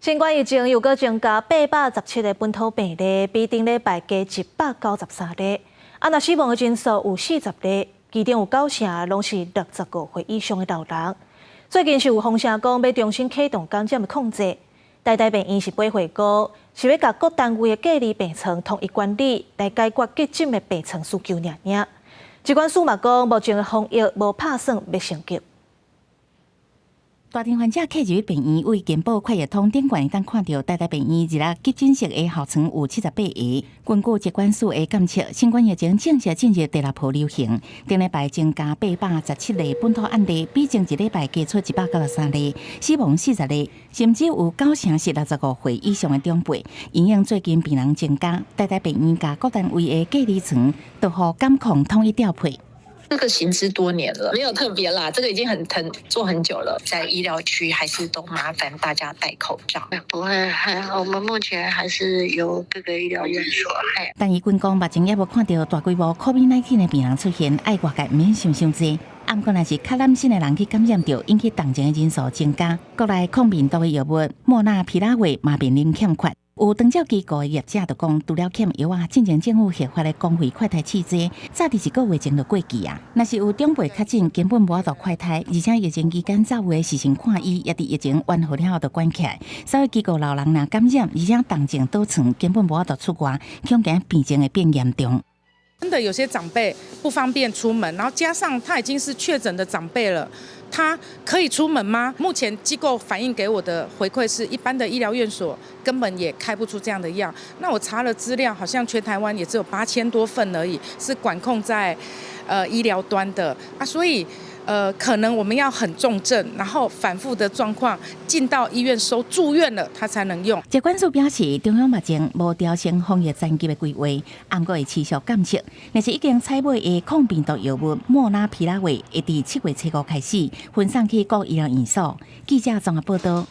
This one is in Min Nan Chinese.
新冠疫情又閣增加817個本土病例，比頂禮拜加193例。啊，若死亡的人數有40例，其中有九成攏是65歲以上的老人。最近是有風聲講欲重新啟動感染的控制，台大病院是回報，是欲共各單位的隔離病床統一管理，來解決急診的病床需求爾爾。疾管署嘛講，目前的防疫無拍算欲升級。大腸患者客入病院，為健保快易通頂懸會當看著台大病院二樓急診室的號床有78個。根據疾管署的監測，新冠疫情正式進入第六波流行。頂禮拜增加817例本土案例，比前一禮拜加出193例，死亡40例，甚至有九成是65歲以上的長輩。因應最近病人增加，台大病院共各單位的隔離床都予感控統一調配。這個行之多年了，沒有特別啦，這個已經很做很久了。在醫療區還是都麻煩大家戴口罩。不會，還好，我們目前還是由各個醫療院所。但醫管局目前猶無看著大規模 COVID-19 的病人出現，愛外界毋免想傷濟。毋過若是較擔心的人去感染著，引起重症的人數增加。國內抗病毒的藥物莫納皮拉韋嘛面臨欠缺。有長照機構的業者就講，除了欠藥仔，進前政府核發的公費快篩試劑，早佇一個月前就過期啊。若是有長輩確診，根本無法度快篩，而且疫情期間走有的視訊看醫，也佇疫情緩和了後就關起來。所以機構老人若感染，而且重症倒床，根本無法度出外，恐驚病情會變嚴重。真的有些長輩不方便出門，然後加上他已經是確診的長輩了，他可以出門嗎？目前機構反映給我的回饋是，一般的醫療院所根本也開不出這樣的藥。那我查了資料，好像全台灣也只有8000多份而已，是管控在醫療端的啊，所以可能我們要很重症，然後反覆的狀況進到醫院收住院了，他才能用。疾管署表示，中央目前無調升防疫層級的規劃，毋過會持續監測。若是已經採買的抗病毒藥物莫納皮拉韋，會佇7月初五開始分送去各醫療院所。記者綜合報道。